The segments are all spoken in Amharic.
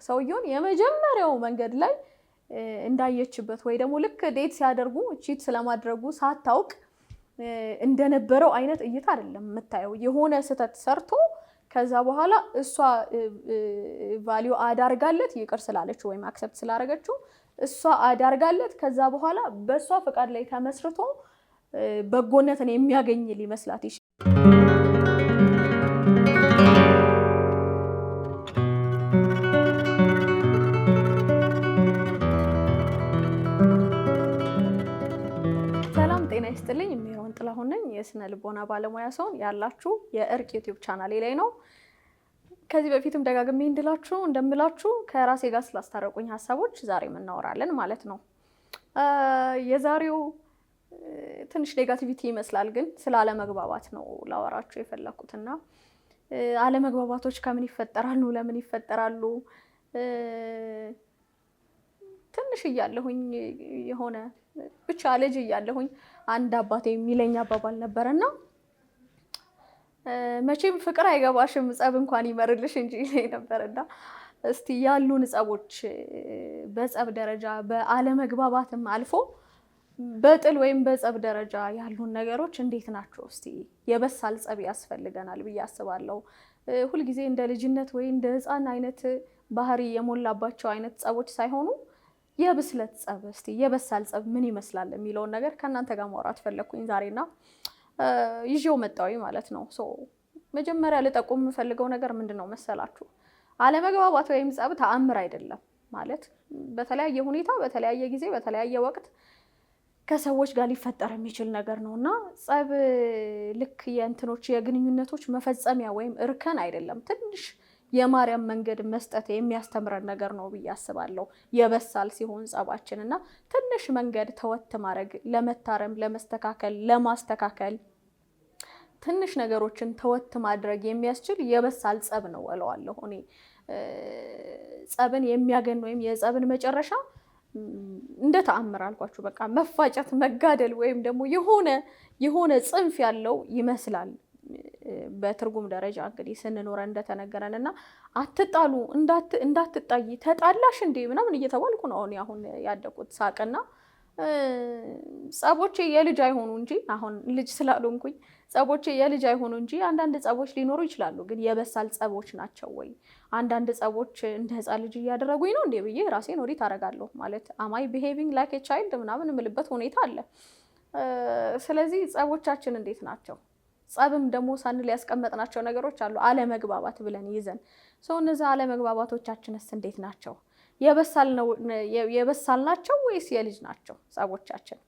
ሰውየውን የመጀመሪያው መንገድ ላይ እንዳየችበት ወይ ደግሞ ልክ date ሲያደርጉ cheat ስለማድረጉ ሳታውቅ እንደነበረው አይነት እይታ አይደለም የምታየው። የሆነ ስህተት ሰርቶ ከዛ በኋላ እሷ value አዳርጋለት ይቅር ስላለችው ወይም accept ስላደረገችው እሷ አዳርጋለት ከዛ በኋላ በእሷ ፈቃድ ላይ ተመስርቶ በጎነትን የሚያገኝ ሊመስላት ይችላል። ሰላም ጤና ይስጥልኝ። ሜሮን ጥላሁን ነኝ፣ የስነ ልቦና ባለሙያ ስሆን ያላችሁ የእርቅ ዩቲዩብ ቻናሌ ላይ ነው። ከዚህ በፊትም ደጋግሜ እንድላችሁ እንደምላችሁ ከራሴ ጋር ስላስታረቁኝ ሀሳቦች ዛሬ እናወራለን ማለት ነው። የዛሬው ትንሽ negativity ይመስላል፣ ግን ስለ አለመግባባት ነው ላወራችሁ የፈለኩት እና አለመግባባቶች ከምን ይፈጠራሉ? ለምን ይፈጠራሉ? ትንሽ እያለሁኝ የሆነ ብቻ ልጅ እያለሁኝ አንድ አባቴ የሚለኝ አባባል ነበረና መቼም ፍቅር አይገባሽም ጸብ እንኳን ይመርልሽ እንጂ ይለኝ ነበርና እስቲ ያሉን ጸቦች በጸብ ደረጃ በአለመግባባትም አልፎ በጥል ወይም በጸብ ደረጃ ያሉን ነገሮች እንዴት ናቸው? እስቲ የበሳል ጸብ ያስፈልገናል ብዬ አስባለሁ። ሁልጊዜ እንደ ልጅነት ወይ እንደ ሕፃን አይነት ባህሪ የሞላባቸው አይነት ጸቦች ሳይሆኑ የብስለት ጸብ፣ እስቲ የበሳል ጸብ ምን ይመስላል የሚለውን ነገር ከእናንተ ጋር ማውራት ፈለግኩኝ ዛሬና ይዤው መጣሁኝ ማለት ነው። So መጀመሪያ ልጠቁም የምፈልገው ነገር ምንድን ነው መሰላችሁ? አለመግባባት ወይም ጸብ ተአምር አይደለም። ማለት በተለያየ ሁኔታ፣ በተለያየ ጊዜ፣ በተለያየ ወቅት ከሰዎች ጋር ሊፈጠር የሚችል ነገር ነው እና ጸብ ልክ የእንትኖች የግንኙነቶች መፈጸሚያ ወይም እርከን አይደለም። ትንሽ የማርያም መንገድ መስጠት የሚያስተምረን ነገር ነው ብዬ አስባለሁ። የበሳል ሲሆን ጸባችን እና ትንሽ መንገድ ተወት ማድረግ ለመታረም፣ ለመስተካከል፣ ለማስተካከል ትንሽ ነገሮችን ተወት ማድረግ የሚያስችል የበሳል ጸብ ነው እለዋለሁ እኔ። ጸብን የሚያገን ወይም የጸብን መጨረሻ እንደ ተአምር አልኳችሁ። በቃ መፋጨት፣ መጋደል ወይም ደግሞ የሆነ ጽንፍ ያለው ይመስላል። በትርጉም ደረጃ እንግዲህ ስንኖረ እንደተነገረን እና አትጣሉ፣ እንዳትጣይ፣ ተጣላሽ እንዴ ምናምን እየተባልኩ ነው አሁን ያደኩት ሳቅና ጸቦቼ የልጅ አይሆኑ እንጂ አሁን ልጅ ስላልሆንኩኝ ጸቦቼ የልጅ አይሆኑ እንጂ አንዳንድ ጸቦች ሊኖሩ ይችላሉ። ግን የበሳል ጸቦች ናቸው ወይ? አንዳንድ ጸቦች እንደ ሕፃን ልጅ እያደረጉኝ ነው እንዴ ብዬ ራሴን ኦዲት አደርጋለሁ። ማለት am I behaving like child ምናምን የምልበት ሁኔታ አለ። ስለዚህ ጸቦቻችን እንዴት ናቸው? ጸብም ደግሞ ሳንል ያስቀመጥናቸው ነገሮች አሉ፣ አለመግባባት ብለን ይዘን ሰው እነዚ አለመግባባቶቻችንስ እንዴት ናቸው? የበሳል ናቸው ወይስ የልጅ ናቸው ጸቦቻችን?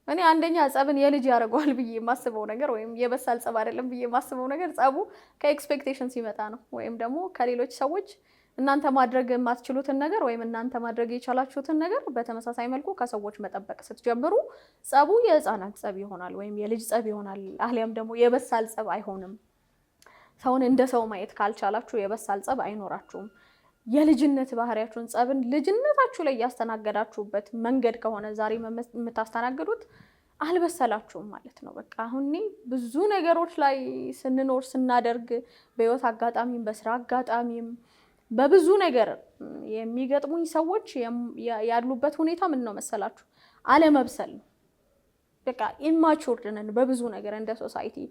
እኔ አንደኛ ጸብን የልጅ ያደርገዋል ብዬ የማስበው ነገር ወይም የበሳል ጸብ አይደለም ብዬ የማስበው ነገር ጸቡ ከ expectation ሲመጣ ነው። ወይም ደግሞ ከሌሎች ሰዎች እናንተ ማድረግ የማትችሉትን ነገር ወይም እናንተ ማድረግ የቻላችሁትን ነገር በተመሳሳይ መልኩ ከሰዎች መጠበቅ ስትጀምሩ ጸቡ የሕፃናት ጸብ ይሆናል ወይም የልጅ ጸብ ይሆናል። አሊያም ደግሞ የበሳል ጸብ አይሆንም። ሰውን እንደ ሰው ማየት ካልቻላችሁ የበሳል ጸብ አይኖራችሁም። የልጅነት ባህሪያችሁን ጸብን ልጅነታችሁ ላይ ያስተናገዳችሁበት መንገድ ከሆነ ዛሬ የምታስተናግዱት አልበሰላችሁም ማለት ነው። በቃ አሁን እኔ ብዙ ነገሮች ላይ ስንኖር ስናደርግ በህይወት አጋጣሚም በስራ አጋጣሚም በብዙ ነገር የሚገጥሙኝ ሰዎች ያሉበት ሁኔታ ምን ነው መሰላችሁ? አለመብሰል ነው። በቃ immatured ነን በብዙ ነገር እንደ society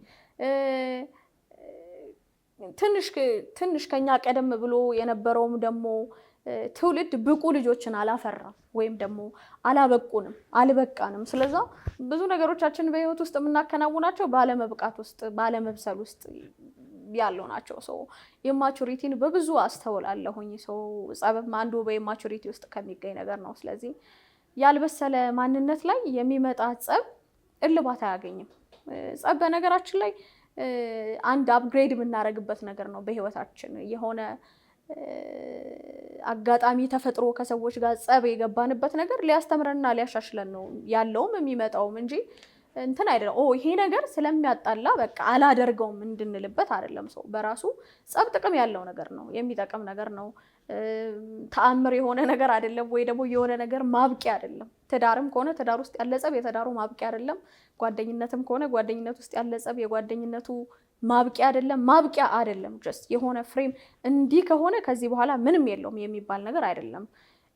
ትንሽ ከኛ ቀደም ብሎ የነበረውም ደግሞ ትውልድ ብቁ ልጆችን አላፈራም ወይም ደግሞ አላበቁንም፣ አልበቃንም። ስለዛ ብዙ ነገሮቻችን በህይወት ውስጥ የምናከናውናቸው ባለመብቃት ውስጥ ባለመብሰል ውስጥ ያለው ናቸው። So immaturity ን በብዙ አስተውላለሁኝ። So ጸብም አንዱ በ immaturity ውስጥ ከሚገኝ ነገር ነው። ስለዚህ ያልበሰለ ማንነት ላይ የሚመጣ ጸብ እልባት አያገኝም። ጸብ በነገራችን ላይ አንድ upgrade የምናደርግበት ነገር ነው። በህይወታችን የሆነ አጋጣሚ ተፈጥሮ ከሰዎች ጋር ጸብ የገባንበት ነገር ሊያስተምረንና ሊያሻሽለን ነው ያለውም የሚመጣውም እንጂ እንትን አይደለም። ኦ ይሄ ነገር ስለሚያጣላ በቃ አላደርገውም እንድንልበት አይደለም። ሰው በራሱ ጸብ ጥቅም ያለው ነገር ነው፣ የሚጠቅም ነገር ነው። ተአምር የሆነ ነገር አይደለም፣ ወይ ደግሞ የሆነ ነገር ማብቂያ አይደለም። ትዳርም ከሆነ ትዳር ውስጥ ያለ ጸብ የትዳሩ ማብቂያ አይደለም። ጓደኝነትም ከሆነ ጓደኝነት ውስጥ ያለ ጸብ የጓደኝነቱ ማብቂያ አይደለም፣ ማብቂያ አይደለም። Just የሆነ frame እንዲህ ከሆነ ከዚህ በኋላ ምንም የለውም የሚባል ነገር አይደለም።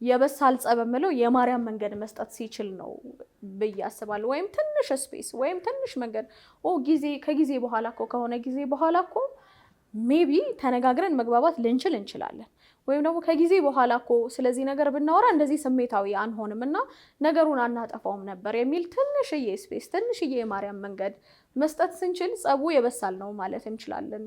የበሳል ጸብ የምለው የማርያም መንገድ መስጠት ሲችል ነው ብዬ አስባለሁ። ወይም ትንሽ space ወይም ትንሽ መንገድ፣ ጊዜ ከጊዜ በኋላ እኮ፣ ከሆነ ጊዜ በኋላ እኮ maybe ተነጋግረን መግባባት ልንችል እንችላለን። ወይም ደግሞ ከጊዜ በኋላ እኮ ስለዚህ ነገር ብናወራ እንደዚህ ስሜታዊ አንሆንም እና ነገሩን አናጠፋውም ነበር የሚል ትንሽዬ space፣ ትንሽዬ የማርያም መንገድ መስጠት ስንችል ጸቡ የበሳል ነው ማለት እንችላለን።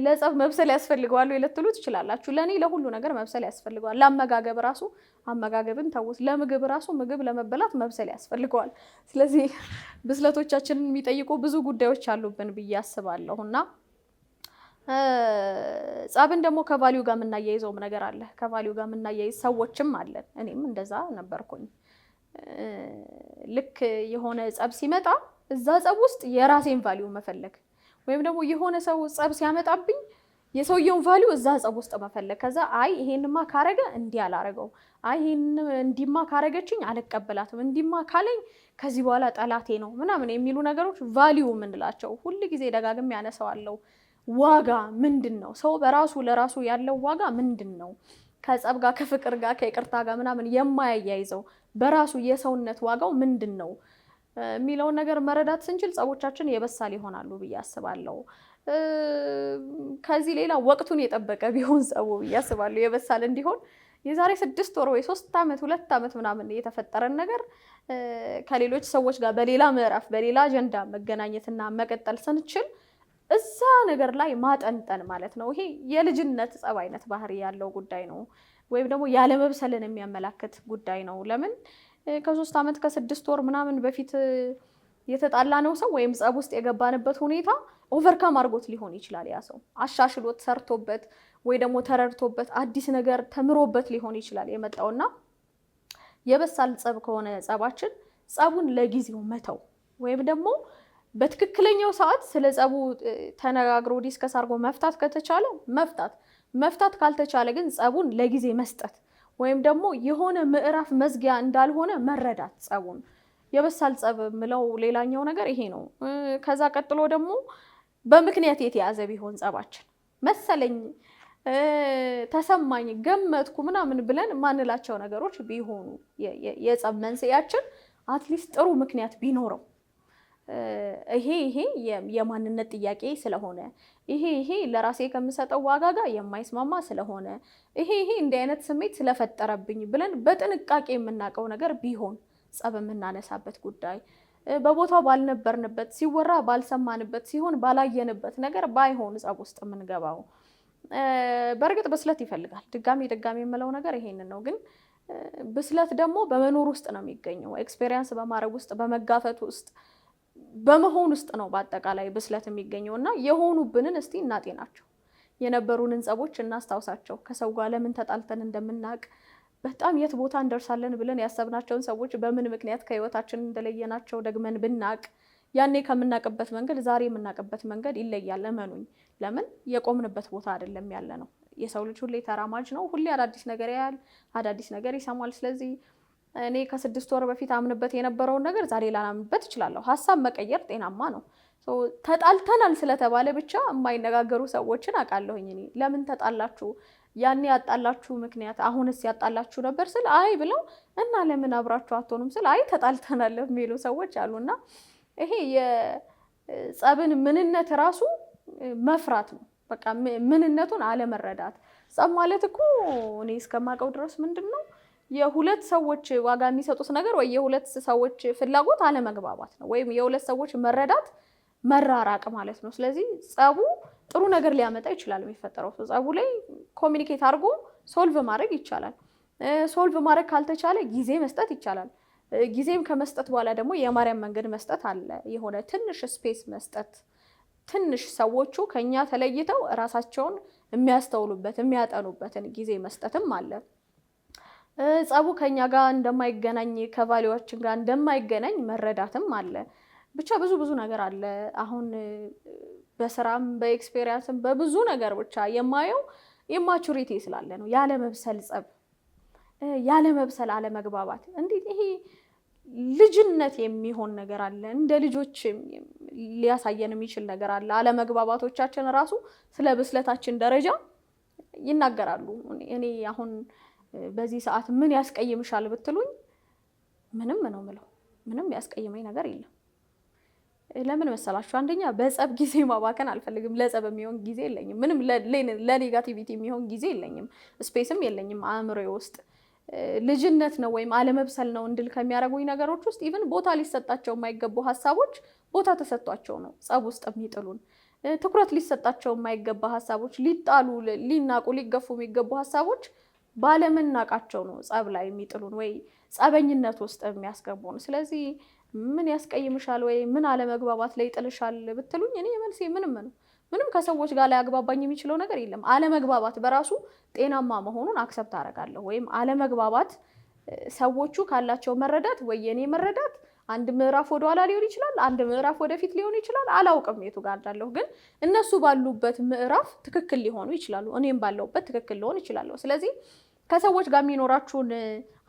ለጸብ መብሰል ያስፈልገዋል ወይ ልትሉ ትችላላችሁ። ለእኔ ለሁሉ ነገር መብሰል ያስፈልገዋል። ለአመጋገብ ራሱ፣ አመጋገብን ተውት፣ ለምግብ ራሱ፣ ምግብ ለመበላት መብሰል ያስፈልገዋል። ስለዚህ ብስለቶቻችንን የሚጠይቁ ብዙ ጉዳዮች አሉብን ብዬ አስባለሁ። እና ጸብን ደግሞ ከ value ጋር የምናያይዘውም ነገር አለ። ከ value ጋር የምናያይዝ ሰዎችም አለን። እኔም እንደዛ ነበርኩኝ። ልክ የሆነ ጸብ ሲመጣ እዛ ጸብ ውስጥ የራሴን value መፈለግ፣ ወይም ደግሞ የሆነ ሰው ጸብ ሲያመጣብኝ የሰውየውን value እዛ ጸብ ውስጥ መፈለግ። ከዛ አይ ይሄንማ ካረገ እንዲህ አላረገው፣ አይ ይሄን እንዲማ ካረገችኝ አልቀበላትም፣ እንዲማ ካለኝ ከዚህ በኋላ ጠላቴ ነው ምናምን የሚሉ ነገሮች፣ value የምንላቸው፣ ሁል ጊዜ ደጋግሜ ያነሳዋለሁ። ዋጋ ምንድን ነው? ሰው በራሱ ለራሱ ያለው ዋጋ ምንድን ነው? ከጸብ ጋር፣ ከፍቅር ጋር፣ ከይቅርታ ጋር ምናምን የማያያይዘው በራሱ የሰውነት ዋጋው ምንድን ነው የሚለውን ነገር መረዳት ስንችል ጸቦቻችን የበሳል ይሆናሉ ብዬ አስባለሁ። ከዚህ ሌላ ወቅቱን የጠበቀ ቢሆን ጸቡ ብዬ አስባለሁ። የበሳል እንዲሆን የዛሬ 6 ወር ወይ 3 ዓመት፣ 2 ዓመት ምናምን የተፈጠረን ነገር ከሌሎች ሰዎች ጋር በሌላ ምዕራፍ፣ በሌላ አጀንዳ መገናኘትና መቀጠል ስንችል እዛ ነገር ላይ ማጠንጠን ማለት ነው። ይሄ የልጅነት ጸብ አይነት ባህሪ ያለው ጉዳይ ነው፣ ወይም ደግሞ ያለመብሰልን የሚያመላክት ጉዳይ ነው። ለምን ከ3 ዓመት፣ ከ6 ወር ምናምን በፊት የተጣላነው ሰው ወይም ጸብ ውስጥ የገባንበት ሁኔታ overcome አድርጎት ሊሆን ይችላል። ያ ሰው አሻሽሎት፣ ሰርቶበት ወይ ደግሞ ተረድቶበት፣ አዲስ ነገር ተምሮበት ሊሆን ይችላል የመጣውና የበሳል ጸብ ከሆነ ጸባችን ጸቡን ለጊዜው መተው ወይም ደግሞ በትክክለኛው ሰዓት ስለ ጸቡ ተነጋግሮ፣ discuss አድርጎ መፍታት ከተቻለ መፍታት፣ መፍታት ካልተቻለ ግን ጸቡን ለጊዜ መስጠት ወይም ደግሞ የሆነ ምዕራፍ መዝጊያ እንዳልሆነ መረዳት ጸቡን። የበሳል ጸብ የምለው ሌላኛው ነገር ይሄ ነው። ከዛ ቀጥሎ ደግሞ በምክንያት የተያዘ ቢሆን ጸባችን፣ መሰለኝ፣ ተሰማኝ፣ ገመትኩ ምናምን ብለን ማንላቸው ነገሮች ቢሆኑ፣ የጸብ መንስኤያችን at least ጥሩ ምክንያት ቢኖረው፣ ይሄ ይሄ የማንነት ጥያቄ ስለሆነ፣ ይሄ ይሄ ለራሴ ከምሰጠው ዋጋ ጋር የማይስማማ ስለሆነ፣ ይሄ ይሄ እንዲህ አይነት ስሜት ስለፈጠረብኝ ብለን በጥንቃቄ የምናውቀው ነገር ቢሆን፣ ጸብ የምናነሳበት ጉዳይ በቦታው ባልነበርንበት፣ ሲወራ ባልሰማንበት፣ ሲሆን ባላየንበት ነገር ባይሆን ጸብ ውስጥ የምንገባው። በእርግጥ ብስለት ይፈልጋል። ድጋሚ ድጋሚ የምለው ነገር ይሄንን ነው። ግን ብስለት ደግሞ በመኖር ውስጥ ነው የሚገኘው። Experience በማድረግ ውስጥ፣ በመጋፈጥ ውስጥ፣ በመሆን ውስጥ ነው በአጠቃላይ ብስለት የሚገኘው። እና የሆኑብንን እስቲ እናጤናቸው። የነበሩንን ጸቦች እናስታውሳቸው። ከሰው ጋር ለምን ተጣልተን እንደምናውቅ፣ በጣም የት ቦታ እንደርሳለን ብለን ያሰብናቸውን ሰዎች በምን ምክንያት ከህይወታችን እንደለየናቸው ደግመን ብናቅ፣ ያኔ ከምናውቅበት መንገድ ዛሬ የምናውቅበት መንገድ ይለያል። እመኑኝ። ለምን የቆምንበት ቦታ አይደለም ያለነው። የሰው ልጅ ሁሌ ተራማጅ ነው። ሁሌ አዳዲስ ነገር ያያል፣ አዳዲስ ነገር ይሰማል። ስለዚህ እኔ ከ6 ወር በፊት አምንበት የነበረውን ነገር ዛሬ ላላምንበት እችላለሁ። ሀሳብ መቀየር ጤናማ ነው። ተጣልተናል ስለተባለ ብቻ የማይነጋገሩ ሰዎችን አውቃለሁኝ። እኔ ለምን ተጣላችሁ፣ ያኔ ያጣላችሁ ምክንያት አሁንስ ያጣላችሁ ነበር ስል አይ ብለው፣ እና ለምን አብራችሁ አትሆኑም ስል አይ ተጣልተናል የሚሉ ሰዎች አሉ። እና ይሄ የጸብን ምንነት ራሱ መፍራት ነው። በቃ ምንነቱን አለመረዳት። ጸብ ማለት እኮ እኔ እስከማውቀው ድረስ ምንድን ነው? የሁለት ሰዎች ዋጋ የሚሰጡት ነገር ወይ የሁለት ሰዎች ፍላጎት አለመግባባት ነው፣ ወይም የሁለት ሰዎች መረዳት መራራቅ ማለት ነው። ስለዚህ ጸቡ ጥሩ ነገር ሊያመጣ ይችላል። የሚፈጠረው ሰው ጸቡ ላይ communicate አድርጎ solve ማድረግ ይቻላል። Solve ማድረግ ካልተቻለ ጊዜ መስጠት ይቻላል። ጊዜም ከመስጠት በኋላ ደግሞ የማርያም መንገድ መስጠት አለ። የሆነ ትንሽ space መስጠት፣ ትንሽ ሰዎቹ ከኛ ተለይተው እራሳቸውን የሚያስተውሉበት፣ የሚያጠኑበትን ጊዜ መስጠትም አለ። ጸቡ ከኛ ጋር እንደማይገናኝ፣ ከ value ዋችን ጋር እንደማይገናኝ መረዳትም አለ። ብቻ ብዙ ብዙ ነገር አለ። አሁን በስራም በ experience ም በብዙ ነገር ብቻ የማየው immaturity ስላለ ነው። ያለመብሰል ጸብ፣ ያለመብሰል አለመግባባት። እንዴት ይሄ ልጅነት የሚሆን ነገር አለ። እንደ ልጆች ሊያሳየን የሚችል ነገር አለ። አለመግባባቶቻችን ራሱ ስለ ብስለታችን ደረጃ ይናገራሉ። እኔ አሁን በዚህ ሰዓት ምን ያስቀይምሻል ብትሉኝ ምንም ነው ምለው። ምንም ያስቀይመኝ ነገር የለም። ለምን መሰላችሁ? አንደኛ በጸብ ጊዜ ማባከን አልፈልግም። ለጸብ የሚሆን ጊዜ የለኝም። ምንም ለ negativity የሚሆን ጊዜ የለኝም። Space ም የለኝም አእምሮዬ ውስጥ። ልጅነት ነው ወይም አለመብሰል ነው እንድል ከሚያደርጉኝ ነገሮች ውስጥ even ቦታ ሊሰጣቸው የማይገቡ ሀሳቦች ቦታ ተሰጥቷቸው ነው ጸብ ውስጥ የሚጥሉን። ትኩረት ሊሰጣቸው የማይገባ ሀሳቦች፣ ሊጣሉ፣ ሊናቁ፣ ሊገፉ የሚገቡ ሀሳቦች ባለመናቃቸው ነው ጸብ ላይ የሚጥሉን ወይ ጸበኝነት ውስጥ የሚያስገቡን። ስለዚህ ምን ያስቀይምሻል ወይ ምን አለመግባባት ላይ ይጥልሻል ብትሉኝ እኔ መልሴ ምንም ነው። ምንም ከሰዎች ጋር ሊያግባባኝ የሚችለው ነገር የለም። አለመግባባት በራሱ ጤናማ መሆኑን accept አደርጋለሁ። ወይም አለመግባባት ሰዎቹ ካላቸው መረዳት ወይ የኔ መረዳት አንድ ምዕራፍ ወደኋላ ሊሆን ይችላል፣ አንድ ምዕራፍ ወደፊት ሊሆን ይችላል። አላውቅም የቱ ጋር እንዳለሁ፣ ግን እነሱ ባሉበት ምዕራፍ ትክክል ሊሆኑ ይችላሉ፣ እኔም ባለሁበት ትክክል ልሆን እችላለሁ። ስለዚህ ከሰዎች ጋር የሚኖራችሁን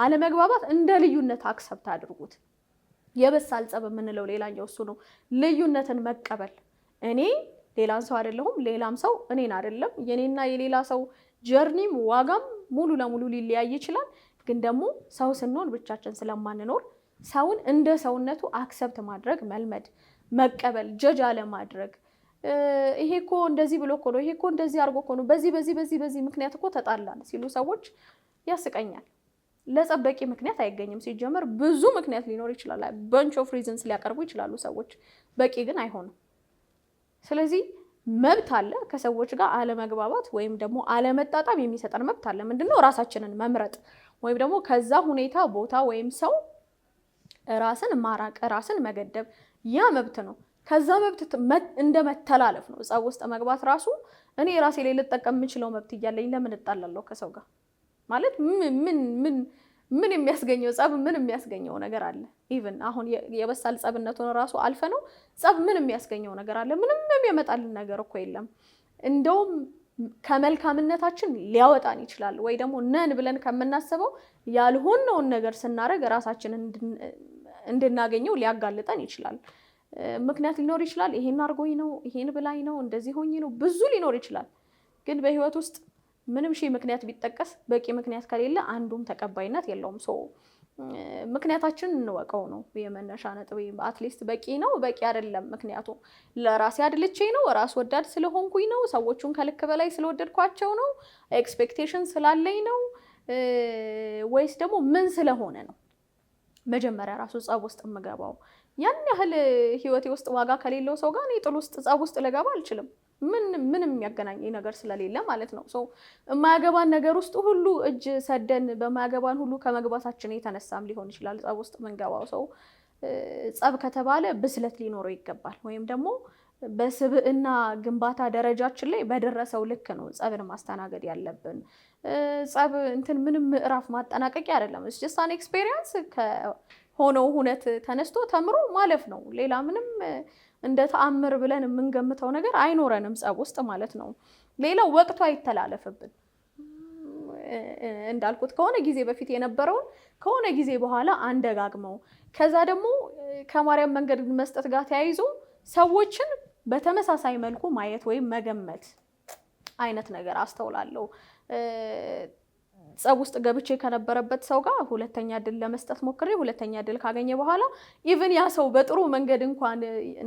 አለመግባባት እንደ ልዩነት accept አድርጉት። የበሳል ጸብ የምንለው ሌላኛው እሱ ነው። ልዩነትን መቀበል። እኔ ሌላን ሰው አይደለሁም፣ ሌላም ሰው እኔን አይደለም። የኔና የሌላ ሰው journey ም ዋጋም ሙሉ ለሙሉ ሊለያይ ይችላል። ግን ደግሞ ሰው ስንሆን ብቻችን ስለማንኖር ሰውን እንደ ሰውነቱ accept ማድረግ መልመድ፣ መቀበል፣ judge አለማድረግ። ይሄ እኮ እንደዚህ ብሎ እኮ ነው፣ ይሄ እኮ እንደዚህ አድርጎ እኮ ነው፣ በዚህ በዚህ በዚህ በዚህ ምክንያት እኮ ተጣላን ሲሉ ሰዎች ያስቀኛል። ለጸብ በቂ ምክንያት አይገኝም። ሲጀመር ብዙ ምክንያት ሊኖር ይችላል። Bunch of reasons ሊያቀርቡ ይችላሉ ሰዎች፣ በቂ ግን አይሆንም። ስለዚህ መብት አለ ከሰዎች ጋር አለመግባባት ወይም ደግሞ አለመጣጣም የሚሰጠን መብት አለ። ምንድነው? ራሳችንን መምረጥ ወይም ደግሞ ከዛ ሁኔታ፣ ቦታ ወይም ሰው ራስን ማራቅ፣ ራስን መገደብ፣ ያ መብት ነው። ከዛ መብት እንደ መተላለፍ ነው ጸብ ውስጥ መግባት ራሱ። እኔ ራሴ ላይ ልጠቀም የምችለው መብት እያለኝ ለምን እጣላለሁ ከሰው ጋር? ማለት ምን ምን ምን የሚያስገኘው ጸብ ምን የሚያስገኘው ነገር አለ? Even አሁን የበሳል ጸብነቱን ራሱ አልፈ ነው ጸብ ምን የሚያስገኘው ነገር አለ? ምንም የሚያመጣልን ነገር እኮ የለም። እንደውም ከመልካምነታችን ሊያወጣን ይችላል። ወይ ደግሞ ነን ብለን ከምናስበው ያልሆነውን ነገር ስናደርግ ራሳችንን እንድናገኘው ሊያጋልጠን ይችላል። ምክንያት ሊኖር ይችላል። ይሄን አድርጎኝ ነው፣ ይሄን ብላኝ ነው፣ እንደዚህ ሆኜ ነው፣ ብዙ ሊኖር ይችላል። ግን በህይወት ውስጥ ምንም ሺህ ምክንያት ቢጠቀስ በቂ ምክንያት ከሌለ አንዱም ተቀባይነት የለውም። So ምክንያታችንን እንወቀው ነው የመነሻ ነጥብ። At least በቂ ነው በቂ አይደለም። ምክንያቱ ለራሴ አድልቼ ነው፣ ራስ ወዳድ ስለሆንኩኝ ነው፣ ሰዎቹን ከልክ በላይ ስለወደድኳቸው ነው፣ expectation ስላለኝ ነው፣ ወይስ ደግሞ ምን ስለሆነ ነው መጀመሪያ ራሱ ጸብ ውስጥ የምገባው? ያን ያህል ህይወቴ ውስጥ ዋጋ ከሌለው ሰው ጋር እኔ ጥል ውስጥ፣ ጸብ ውስጥ ልገባ አልችልም። ምን ምንም የሚያገናኘኝ ነገር ስለሌለ ማለት ነው። So የማያገባን ነገር ውስጥ ሁሉ እጅ ሰደን በማያገባን ሁሉ ከመግባታችን የተነሳም ሊሆን ይችላል ጸብ ውስጥ የምንገባው። ሰው ጸብ ከተባለ ብስለት ሊኖረው ይገባል። ወይም ደግሞ በስብዕና ግንባታ ደረጃችን ላይ በደረሰው ልክ ነው ጸብን ማስተናገድ ያለብን። ጸብ እንትን ምንም ምዕራፍ ማጠናቀቂያ አይደለም። Just an experience፣ ከሆነው ሁነት ተነስቶ ተምሮ ማለፍ ነው። ሌላ ምንም እንደ ተአምር ብለን የምንገምተው ነገር አይኖረንም ጸብ ውስጥ ማለት ነው። ሌላው ወቅቱ አይተላለፍብን። እንዳልኩት ከሆነ ጊዜ በፊት የነበረውን ከሆነ ጊዜ በኋላ አንደጋግመው። ከዛ ደግሞ ከማርያም መንገድ መስጠት ጋር ተያይዞ ሰዎችን በተመሳሳይ መልኩ ማየት ወይም መገመት አይነት ነገር አስተውላለሁ። ጸብ ውስጥ ገብቼ ከነበረበት ሰው ጋር ሁለተኛ እድል ለመስጠት ሞክሬ ሁለተኛ እድል ካገኘ በኋላ even ያ ሰው በጥሩ መንገድ እንኳን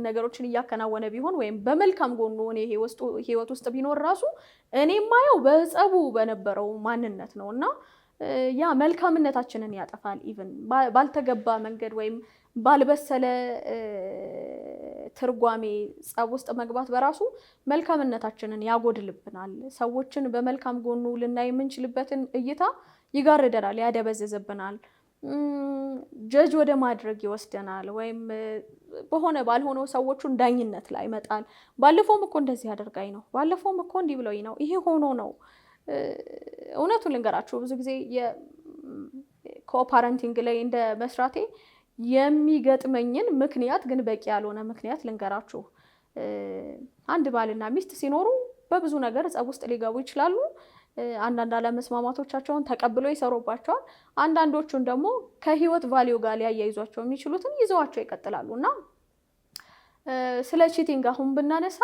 ነገሮችን እያከናወነ ቢሆን ወይም በመልካም ጎኑ እኔ ህይወት ውስጥ ቢኖር ራሱ እኔ የማየው በጸቡ በነበረው ማንነት ነው እና ያ መልካምነታችንን ያጠፋል። Even ባልተገባ መንገድ ወይም ባልበሰለ ትርጓሜ ጸብ ውስጥ መግባት በራሱ መልካምነታችንን ያጎድልብናል። ሰዎችን በመልካም ጎኑ ልናይ የምንችልበትን እይታ ይጋርደናል፣ ያደበዝዝብናል፣ judge ወደ ማድረግ ይወስደናል። ወይም በሆነ ባልሆነው ሰዎቹን ዳኝነት ላይ ይመጣል። ባለፈውም እኮ እንደዚህ አድርጋኝ ነው፣ ባለፈውም እኮ እንዲህ ብለውኝ ነው፣ ይሄ ሆኖ ነው። እውነቱን ልንገራችሁ፣ ብዙ ጊዜ የ co-parenting ላይ እንደ መስራቴ የሚገጥመኝን ምክንያት ግን በቂ ያልሆነ ምክንያት ልንገራችሁ። አንድ ባልና ሚስት ሲኖሩ በብዙ ነገር ጸብ ውስጥ ሊገቡ ይችላሉ። አንዳንድ አለመስማማቶቻቸውን ተቀብለው ይሰሩባቸዋል። አንዳንዶቹን ደግሞ ከህይወት value ጋር ሊያያይዟቸው የሚችሉትን ይዘዋቸው ይቀጥላሉ። እና ስለ cheating አሁን ብናነሳ፣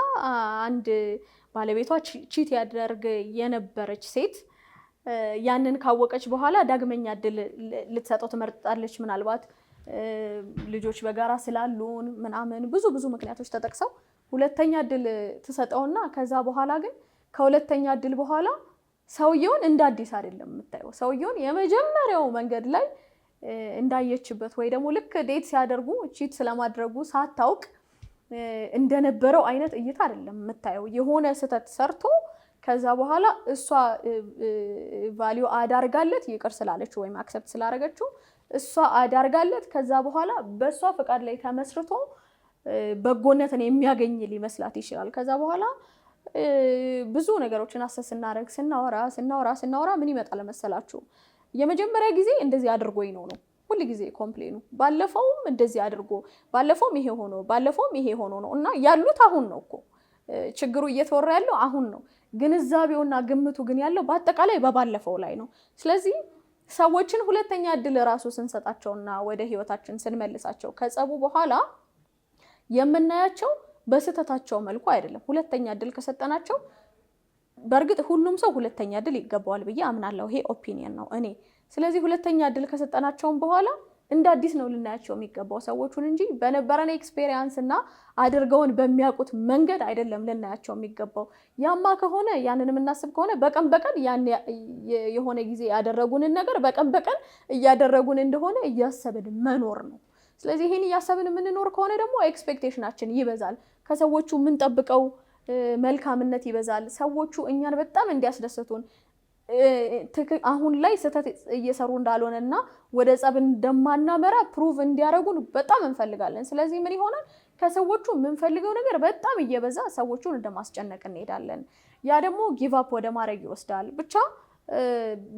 አንድ ባለቤቷ cheat ያደርግ የነበረች ሴት ያንን ካወቀች በኋላ ዳግመኛ እድል ልትሰጠው ትመርጣለች። ምናልባት ልጆች በጋራ ስላሉን ምናምን ብዙ ብዙ ምክንያቶች ተጠቅሰው ሁለተኛ እድል ትሰጠውና ከዛ በኋላ ግን ከሁለተኛ እድል በኋላ ሰውየውን እንደ አዲስ አይደለም የምታየው። ሰውየውን የመጀመሪያው መንገድ ላይ እንዳየችበት ወይ ደግሞ ልክ date ሲያደርጉ cheat ስለማድረጉ ሳታውቅ እንደነበረው አይነት እይታ አይደለም የምታየው። የሆነ ስህተት ሰርቶ ከዛ በኋላ እሷ value አዳርጋለት ይቅር ስላለችው ወይም accept ስላደረገችው፣ እሷ አዳርጋለት ከዛ በኋላ በእሷ ፈቃድ ላይ ተመስርቶ በጎነትን የሚያገኝ ሊመስላት ይችላል። ከዛ በኋላ ብዙ ነገሮችን assess ስናደርግ፣ ስናወራ ስናወራ ስናወራ ምን ይመጣል መሰላችሁ? የመጀመሪያ ጊዜ እንደዚህ አድርጎኝ ነው ነው ሁል ጊዜ complain ኑ። ባለፈውም እንደዚህ አድርጎ፣ ባለፈውም ይሄ ሆኖ፣ ባለፈውም ይሄ ሆኖ ነው። እና ያሉት አሁን ነው እኮ፣ ችግሩ እየተወራ ያለው አሁን ነው። ግንዛቤውና ግምቱ ግን ያለው በአጠቃላይ በባለፈው ላይ ነው። ስለዚህ ሰዎችን ሁለተኛ እድል እራሱ ስንሰጣቸውና ወደ ህይወታችን ስንመልሳቸው ከጸቡ በኋላ የምናያቸው በስህተታቸው መልኩ አይደለም። ሁለተኛ እድል ከሰጠናቸው፣ በእርግጥ ሁሉም ሰው ሁለተኛ እድል ይገባዋል ብዬ አምናለሁ። ይሄ opinion ነው እኔ። ስለዚህ ሁለተኛ እድል ከሰጠናቸውም በኋላ እንደ አዲስ ነው ልናያቸው የሚገባው ሰዎቹን እንጂ በነበረን experience እና አድርገውን በሚያውቁት መንገድ አይደለም ልናያቸው የሚገባው። ያማ ከሆነ፣ ያንን የምናስብ ከሆነ፣ በቀን በቀን ያን የሆነ ጊዜ ያደረጉንን ነገር በቀን በቀን እያደረጉን እንደሆነ እያሰብን መኖር ነው። ስለዚህ ይሄን እያሰብን የምንኖር ከሆነ ደግሞ expectation ኣችን ይበዛል። ከሰዎቹ የምንጠብቀው መልካምነት ይበዛል። ሰዎቹ እኛን በጣም እንዲያስደስቱን፣ አሁን ላይ ስህተት እየሰሩ እንዳልሆነ እና ወደ ጸብ እንደማናመራ prove እንዲያደርጉን በጣም እንፈልጋለን። ስለዚህ ምን ይሆናል? ከሰዎቹ የምንፈልገው ነገር በጣም እየበዛ ሰዎቹን እንደማስጨነቅ እንሄዳለን። ያ ደግሞ give up ወደ ማድረግ ይወስዳል። ብቻ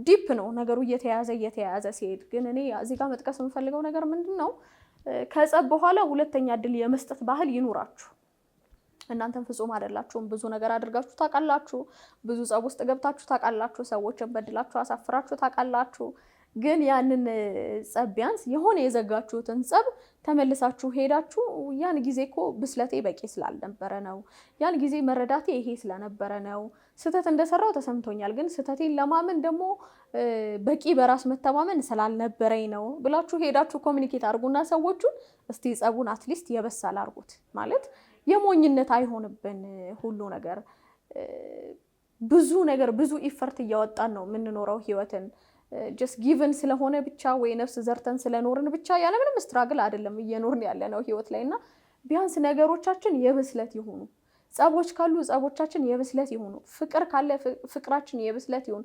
deep ነው ነገሩ እየተያያዘ እየተያያዘ ሲሄድ። ግን እኔ እዚህ ጋር መጥቀስ የምፈልገው ነገር ምንድን ነው? ከጸብ በኋላ ሁለተኛ እድል የመስጠት ባህል ይኑራችሁ። እናንተም ፍጹም አይደላችሁም። ብዙ ነገር አድርጋችሁ ታውቃላችሁ። ብዙ ጸብ ውስጥ ገብታችሁ ታውቃላችሁ። ሰዎችን በድላችሁ አሳፍራችሁ ታውቃላችሁ። ግን ያንን ጸብ፣ ቢያንስ የሆነ የዘጋችሁትን ጸብ ተመልሳችሁ ሄዳችሁ ያን ጊዜ እኮ ብስለቴ በቂ ስላልነበረ ነው፣ ያን ጊዜ መረዳቴ ይሄ ስለነበረ ነው፣ ስህተት እንደሰራው ተሰምቶኛል፣ ግን ስህተቴን ለማመን ደግሞ በቂ በራስ መተማመን ስላልነበረኝ ነው ብላችሁ ሄዳችሁ communicate አድርጉና ሰዎቹን እስቲ ጸቡን at least የበሳል አድርጉት። ማለት የሞኝነት አይሆንብን ሁሉ ነገር። ብዙ ነገር፣ ብዙ effort እያወጣን ነው የምንኖረው። ህይወትን just given ስለሆነ ብቻ ወይ ነፍስ ዘርተን ስለኖርን ብቻ ያለምንም struggle አይደለም እየኖርን ያለ ነው ህይወት ላይ። እና ቢያንስ ነገሮቻችን የብስለት ይሁኑ። ጸቦች ካሉ ጸቦቻችን የብስለት ይሁኑ። ፍቅር ካለ ፍቅራችን የብስለት ይሁን።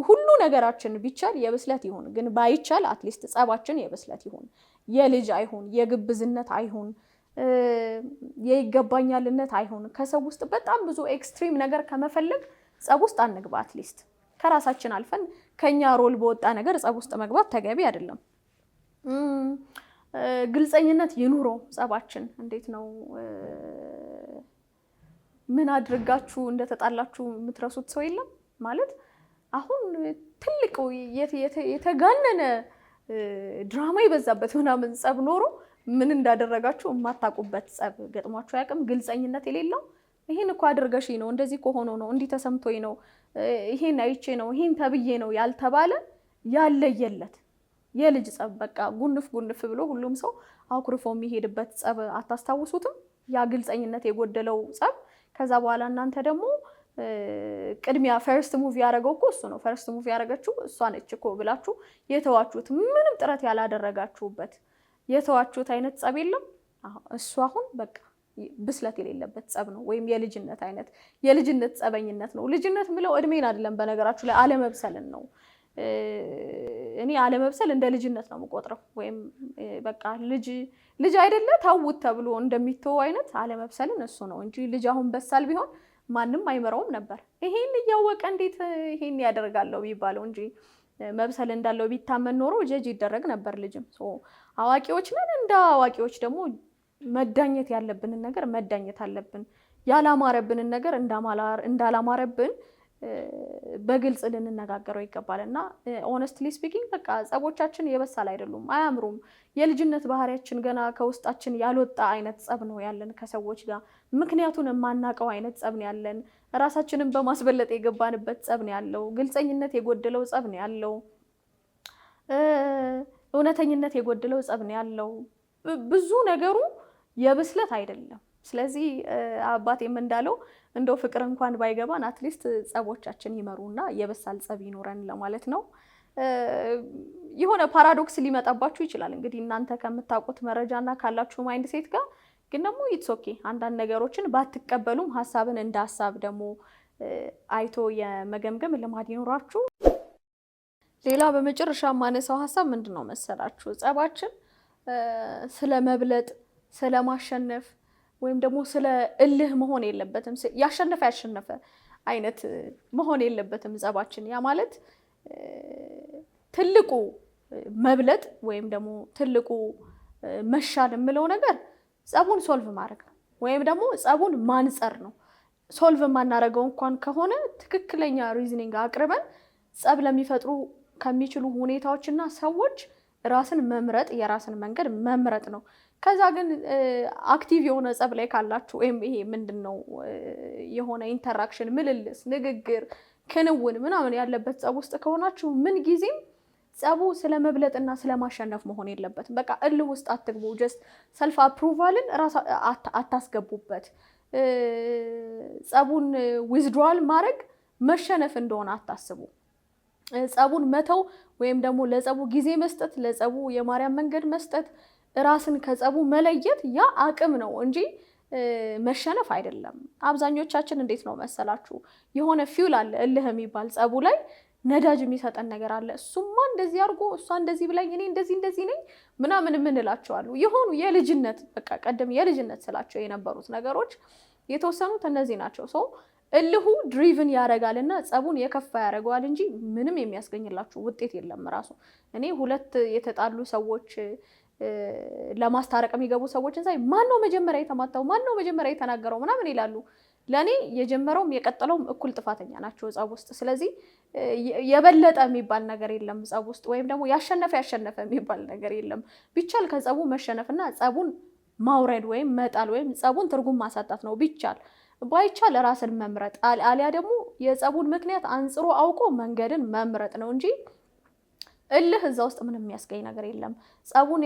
ሁሉ ነገራችን ቢቻል የብስለት ይሁን። ግን ባይቻል at least ጸባችን የብስለት ይሁን። የልጅ አይሁን፣ የግብዝነት አይሁን፣ የይገባኛልነት አይሁን። ከሰው ውስጥ በጣም ብዙ extreme ነገር ከመፈለግ ጸብ ውስጥ አንግባ። At least ከራሳችን አልፈን ከኛ role በወጣ ነገር ጸብ ውስጥ መግባት ተገቢ አይደለም። ግልፀኝነት ይኑረው ጸባችን። እንዴት ነው፣ ምን አድርጋችሁ እንደተጣላችሁ የምትረሱት ሰው የለም። ማለት አሁን ትልቅ የተጋነነ ድራማ የበዛበት ምናምን ጸብ ኖሮ ምን እንዳደረጋችሁ የማታውቁበት ጸብ ገጥሟችሁ አያውቅም? ግልፀኝነት የሌለው፣ ይሄን እኮ አድርገሽ ነው፣ እንደዚህ እኮ ሆኖ ነው፣ እንዲህ ተሰምቶኝ ነው፣ ይሄን አይቼ ነው፣ ይሄን ተብዬ ነው ያልተባለ፣ ያለየለት የልጅ ጸብ፣ በቃ ጉንፍ ጉንፍ ብሎ ሁሉም ሰው አኩርፎ የሚሄድበት ጸብ አታስታውሱትም? ያ ግልፀኝነት የጎደለው ጸብ። ከዛ በኋላ እናንተ ደግሞ ቅድሚያ first move ያደረገው እኮ እሱ ነው፣ first move ያደረገችው እሷ ነች እኮ ብላችሁ የተዋችሁት፣ ምንም ጥረት ያላደረጋችሁበት የተዋችሁት አይነት ጸብ የለም። እሱ አሁን በቃ ብስለት የሌለበት ጸብ ነው፣ ወይም የልጅነት አይነት፣ የልጅነት ጸበኝነት ነው። ልጅነት ምለው እድሜን አይደለም በነገራችሁ ላይ፣ አለመብሰልን ነው። እኔ አለመብሰል እንደ ልጅነት ነው የምቆጥረው። ወይም በቃ ልጅ ልጅ አይደለ ተውት ተብሎ እንደሚተው አይነት አለመብሰልን እሱ ነው እንጂ ልጅ አሁን በሳል ቢሆን ማንም አይመራውም ነበር። ይሄን እያወቀ እንዴት ይሄን ያደርጋለው የሚባለው እንጂ መብሰል እንዳለው ቢታመን ኖሮ judge ይደረግ ነበር ልጅም። So አዋቂዎች ነን። እንደ አዋቂዎች ደግሞ መዳኘት ያለብንን ነገር መዳኘት አለብን። ያላማረብንን ነገር እንዳላማረብን በግልጽ ልንነጋገረው ይገባል። እና honestly speaking በቃ ጸቦቻችን የበሳል አይደሉም፣ አያምሩም። የልጅነት ባህሪያችን ገና ከውስጣችን ያልወጣ አይነት ጸብ ነው ያለን ከሰዎች ጋር። ምክንያቱን የማናውቀው አይነት ጸብ ነው ያለን። ራሳችንን በማስበለጥ የገባንበት ጸብ ነው ያለው። ግልፀኝነት የጎደለው ጸብ ነው ያለው። እውነተኝነት የጎደለው ጸብ ነው ያለው። ብዙ ነገሩ የብስለት አይደለም። ስለዚህ አባቴም እንዳለው እንደው ፍቅር እንኳን ባይገባን at least ጸቦቻችን ይመሩና የበሳል ጸብ ይኖረን ለማለት ነው። የሆነ paradox ሊመጣባችሁ ይችላል እንግዲህ እናንተ ከምታውቁት መረጃና ካላችሁ mindset ጋር፣ ግን ደግሞ it's okay፣ አንዳንድ ነገሮችን ባትቀበሉም ሀሳብን እንደ ሀሳብ ደግሞ አይቶ የመገምገም ልማድ ይኖራችሁ። ሌላ በመጨረሻ የማነሳው ሀሳብ ምንድን ነው መሰላችሁ? ጸባችን ስለ መብለጥ፣ ስለ ማሸነፍ ወይም ደግሞ ስለ እልህ መሆን የለበትም። ያሸነፈ ያሸነፈ አይነት መሆን የለበትም ጸባችን። ያ ማለት ትልቁ መብለጥ ወይም ደግሞ ትልቁ መሻል የምለው ነገር ጸቡን solve ማድረግ ነው፣ ወይም ደግሞ ጸቡን ማንጸር ነው። Solve የማናደርገው እንኳን ከሆነ ትክክለኛ reasoning አቅርበን ጸብ ለሚፈጥሩ ከሚችሉ ሁኔታዎችና ሰዎች ራስን መምረጥ፣ የራስን መንገድ መምረጥ ነው። ከዛ ግን active የሆነ ጸብ ላይ ካላችሁ ወይም ይሄ ምንድን ነው የሆነ interaction፣ ምልልስ፣ ንግግር፣ ክንውን ምናምን ያለበት ጸብ ውስጥ ከሆናችሁ ምን ጊዜም ጸቡ ስለ መብለጥና ስለ ማሸነፍ መሆን የለበትም። በቃ እልህ ውስጥ አትግቡ። Just self approval ን አታስገቡበት። ጸቡን withdrawal ማድረግ መሸነፍ እንደሆነ አታስቡ። ጸቡን መተው ወይም ደግሞ ለጸቡ ጊዜ መስጠት፣ ለጸቡ የማርያም መንገድ መስጠት፣ ራስን ከጸቡ መለየት ያ አቅም ነው እንጂ መሸነፍ አይደለም። አብዛኞቻችን እንዴት ነው መሰላችሁ፣ የሆነ fuel አለ፣ እልህ የሚባል ጸቡ ላይ ነዳጅ የሚሰጠን ነገር አለ። እሱማ እንደዚህ አድርጎ፣ እሷ እንደዚህ ብላኝ፣ እኔ እንደዚህ እንደዚህ ነኝ ምናምን የምንላቸው አሉ። የሆኑ የልጅነት፣ በቃ ቀደም የልጅነት ስላቸው የነበሩት ነገሮች የተወሰኑት እነዚህ ናቸው። So እልሁ driven ያደርጋል እና ጸቡን የከፋ ያደርገዋል እንጂ ምንም የሚያስገኝላችሁ ውጤት የለም። ራሱ እኔ ሁለት የተጣሉ ሰዎች ለማስታረቅ የሚገቡ ሰዎችን ሳይ ማን ነው መጀመሪያ የተማታው፣ ማን ነው መጀመሪያ የተናገረው ምናምን ይላሉ። ለእኔ የጀመረውም የቀጠለውም እኩል ጥፋተኛ ናቸው ጸብ ውስጥ። ስለዚህ የበለጠ የሚባል ነገር የለም ጸብ ውስጥ፣ ወይም ደግሞ ያሸነፈ ያሸነፈ የሚባል ነገር የለም። ቢቻል ከጸቡ መሸነፍና ጸቡን ማውረድ ወይም መጣል ወይም ጸቡን ትርጉም ማሳጣት ነው ቢቻል። ባይቻል ራስን መምረጥ አሊያ ደግሞ የጸቡን ምክንያት አንጽሮ አውቆ መንገድን መምረጥ ነው እንጂ እልህ እዛ ውስጥ ምንም የሚያስገኝ ነገር የለም። ጸቡን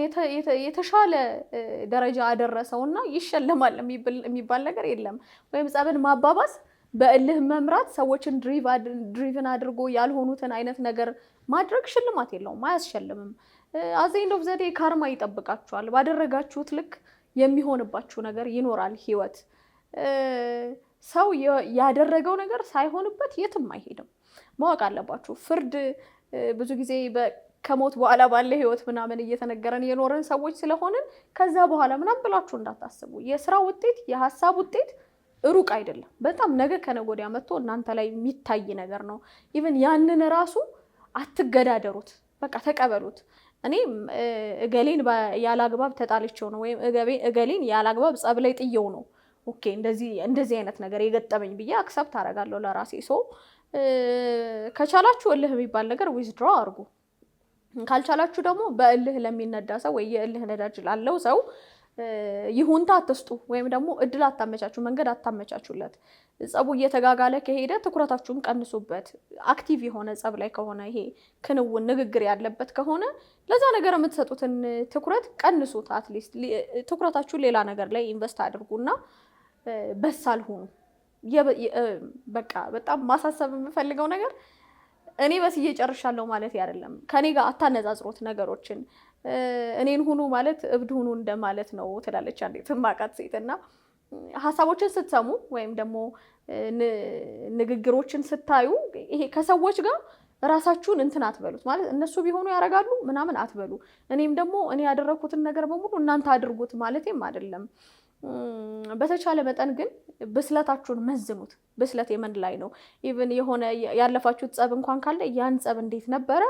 የተሻለ ደረጃ አደረሰውና ይሸለማል የሚባል ነገር የለም። ወይም ጸብን ማባባስ፣ በእልህ መምራት፣ ሰዎችን driven አድርጎ ያልሆኑትን አይነት ነገር ማድረግ ሽልማት የለውም፣ አያስሸልምም። At the end of the day karma ይጠብቃችኋል። ባደረጋችሁት ልክ የሚሆንባችሁ ነገር ይኖራል። ህይወት ሰው ያደረገው ነገር ሳይሆንበት የትም አይሄድም። ማወቅ አለባችሁ። ፍርድ ብዙ ጊዜ ከሞት በኋላ ባለ ህይወት ምናምን እየተነገረን የኖረን ሰዎች ስለሆንን ከዛ በኋላ ምናምን ብላችሁ እንዳታስቡ። የስራ ውጤት፣ የሀሳብ ውጤት ሩቅ አይደለም። በጣም ነገ ከነገ ወዲያ መጥቶ እናንተ ላይ የሚታይ ነገር ነው። Even ያንን ራሱ አትገዳደሩት፣ በቃ ተቀበሉት። እኔ እገሌን ያላግባብ ተጣልቼው ነው ወይም እገሌን ያላግባብ ጸብ ላይ ጥየው ነው፣ okay እንደዚህ እንደዚህ አይነት ነገር የገጠመኝ ብዬ accept አደርጋለሁ ለራሴ። So ከቻላችሁ እልህ የሚባል ነገር withdraw አድርጉ። ካልቻላችሁ ደግሞ በእልህ ለሚነዳ ሰው ወይ የእልህ ነዳጅ ላለው ሰው ይሁንታ አትስጡ፣ ወይም ደግሞ እድል አታመቻቹ፣ መንገድ አታመቻቹለት። ጸቡ እየተጋጋለ ከሄደ ትኩረታችሁን ቀንሱበት። Active የሆነ ጸብ ላይ ከሆነ፣ ይሄ ክንውን ንግግር ያለበት ከሆነ ለዛ ነገር የምትሰጡትን ትኩረት ቀንሱት። At least ትኩረታችሁን ሌላ ነገር ላይ invest አድርጉና በሳል ሁኑ። በቃ በጣም ማሳሰብ የምፈልገው ነገር እኔ በስዬ ጨርሻለሁ ማለት አይደለም። ከኔ ጋር አታነጻጽሮት ነገሮችን። እኔን ሁኑ ማለት እብድ ሁኑ እንደማለት ነው ትላለች አንዲት የማውቃት ሴት። እና ሀሳቦችን ስትሰሙ ወይም ደግሞ ንግግሮችን ስታዩ ይሄ ከሰዎች ጋር ራሳችሁን እንትን አትበሉት፣ ማለት እነሱ ቢሆኑ ያደርጋሉ ምናምን አትበሉ። እኔም ደግሞ እኔ ያደረግኩትን ነገር በሙሉ እናንተ አድርጉት ማለቴም አይደለም። በተቻለ መጠን ግን ብስለታችሁን መዝኑት። ብስለት የምን ላይ ነው? Even የሆነ ያለፋችሁት ጸብ እንኳን ካለ ያን ጸብ እንዴት ነበረ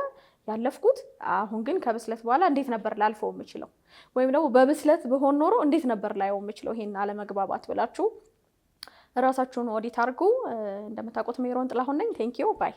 ያለፍኩት፣ አሁን ግን ከብስለት በኋላ እንዴት ነበር ላልፈው የምችለው፣ ወይም ደግሞ በብስለት ብሆን ኖሮ እንዴት ነበር ላየው የምችለው ይሄን አለመግባባት ብላችሁ ራሳችሁን ኦዲት አድርጉ። እንደምታውቁት ሜሮን ጥላሁን ነኝ። Thank you, bye.